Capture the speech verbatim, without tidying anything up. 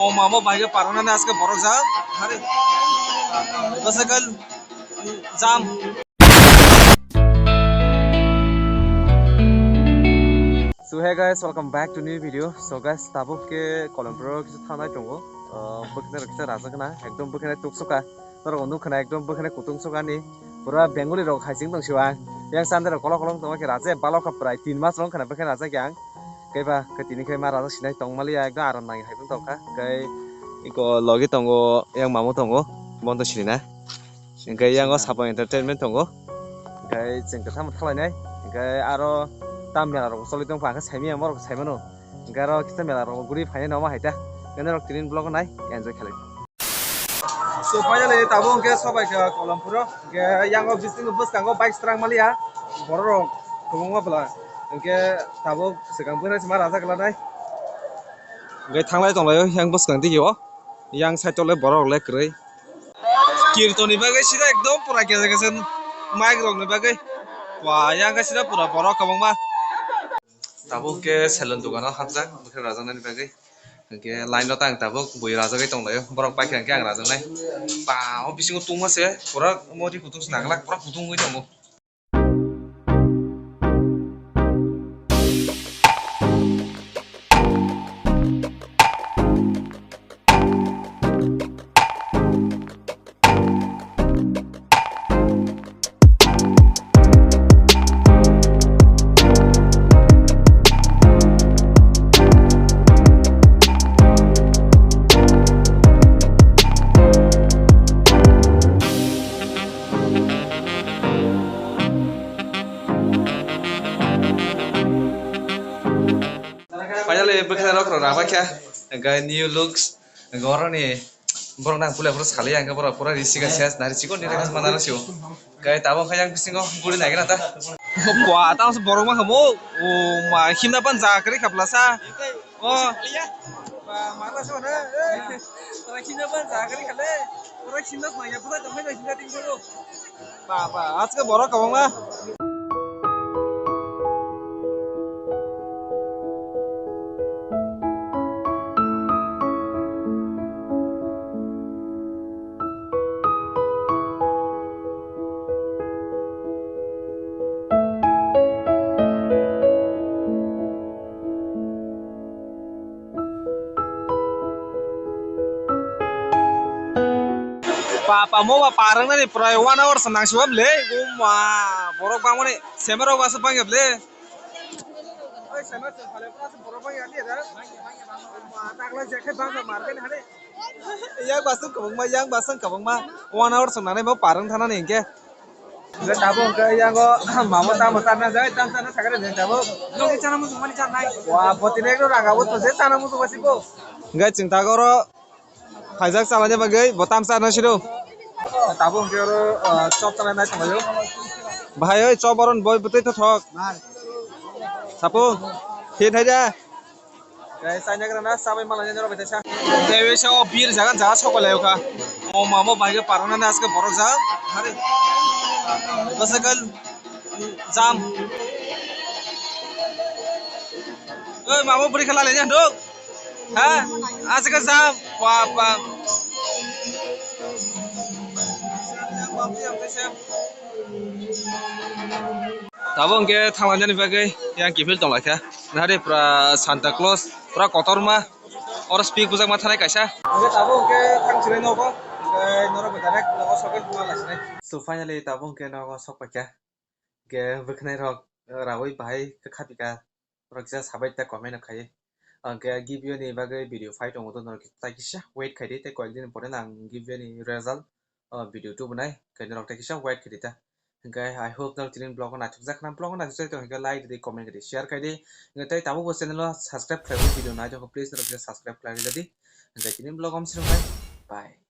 O mamo bai khe parona na aske borok jam. Hari. Basa kal jam. So hey guys, welcome back to new video. So guys, tabuk khe Kolompuro kisa thangnai tongo. Uh, bwkhwnai rok kisa rajak na, ekdom bwkhwnai tuksuka. Norok nukha na ekdom bwkhwnai kutung sukani. Pura Bengali rok hai sing tong siwa. Yang sande rok kolok kolok tongma khe rajak balok kha prai tin mas rok khana bwkhwnai rajak yang. Kaiba khe tini khe ma rajak sinai tong maliya ekdom aram nang hai tong kha. Kai iko logi tongo yang mamu tongo. Bondo sinina. Hingke yang o sapang entertainment tongo. Hingke chwng kwtham thalainai. Hingke aro tam mela rok choli tong kha saimanya borok saimano. Hingke aro kisa mela rok guri phainai noma hai ta. Hingke norok tinin vlog nai enjoy khlai. So finally tabuk hingke sobai kha Kolompuro. Hingke yang o bising bwskango bike strang maliya. Borok rok kwbangma bwla. Hingke tabuk swkang bwrwi se ma rajak lanai. Hingke thanglai tonglaio yang bwskang dige o. Yang side o le borok rok le kwrwi. Kirtoni bagwi sida ekdom pura kesa kesa mic rokni bagwi. Wa, yang khe sida pura borok kwbangma. Tabuk khe salon dogano hapjak, bwkhwrang rajaknani bagwi. Hwnkhe line o tang tabuk bui rajagwi tonglaio, borok paikha hwnkhe ang rajaknai. Ba, o bisingo tungma se, pura mori kutung se naglak, pura kutung wngwi tongo. Finally, bwkhwnai rok rok rabaikha, hwnkhe new looks, hwnkhe oroni borok nang pule phuru saliya, hwnkhe borok pura risi kha ses, nari chikon nini khe manaro sio. Hwnkhe tabuk khe yang bisingo guri naikhe na ta. Bua, tamo se borok ma hamo. O ma, himna pan ja kwrwi kha bwlasa. O. Ba, ma ta se hore. Ora himna pan ja kwrwi kha le. Ora himna ma ya pura tong khe himna ting khe. Ba, ba, aske borok kwbangma. Papa mo ba parang nani prai one hour sa nang siwa ble. Uma borok bang mani semero ba sa bang ya ble. Oi semero sa phale ba sa borok bang ya ni da. Uma takla je khe bang sa mar khe ni hare. Yang basang kabang ma, yang basang kabang ma. One hour sa nani mo parang thana ni hingke. Je tabo hingke yang go mamo tamo tarna jai tam tarna thakare je tabo. Nong chana mo sumani chana nai. Wa boti nek ro raga bo to je chana mo sumasi bo. Hingke ching tagoro. Phaijak chalani bagwi bo tamsa no siro. Tabuk hwnkhe oro, ah, chop chalai nai tonglaio. Bahai oi chop oron boi bwtwi thothok. Sapo, hit hai da. Guys, chaina gra na, chabai malai nai norok bai tesa. Tei sa o bir jaga jaga sok lai kha. O mamo bai khe parana na aske borok ja. Hari. Basa kal jam. Oi mamo buri khala le nya dok. Ha? Acha ka sa pa pa. Tabo hwnkhe thanglainani bagwi yang kiphil tonglaikha. Nahari pura Santa Claus, pura kotorma. Oro speak bujakma thanai kaisa. Hwnkhe tabo hwnkhe thang chilai nogo. Hwnkhe norok bai direct nogo sogwi ma laisinai. So finally tabo hwnkhe nogo sokpaikha. Hwnkhe bwkhwnai rok rawi bahai kha khapikha. Norok kisa sabai ta comment rok khai. Hwnkhe giveaway ni bagwi video phai tongo to norok tai kisa wait khai di tei koyek din pore no ang giveaway ni result, uh, video tubunai. Hwnkhe norok tai kisa wait khai di ta. Hwnkhe I hope norok tini vlog o naithokjak khna, vlog o naithokjak tong hwnkhe like rwdi, comment rwdi, share khai di. Hwnkhe tei tabuk bo channel o subscribe khlai video nai tongkha, please norok kisa subscribe khlai rwdi. Hwnkhe tini vlog o amswrwng bai. Bye.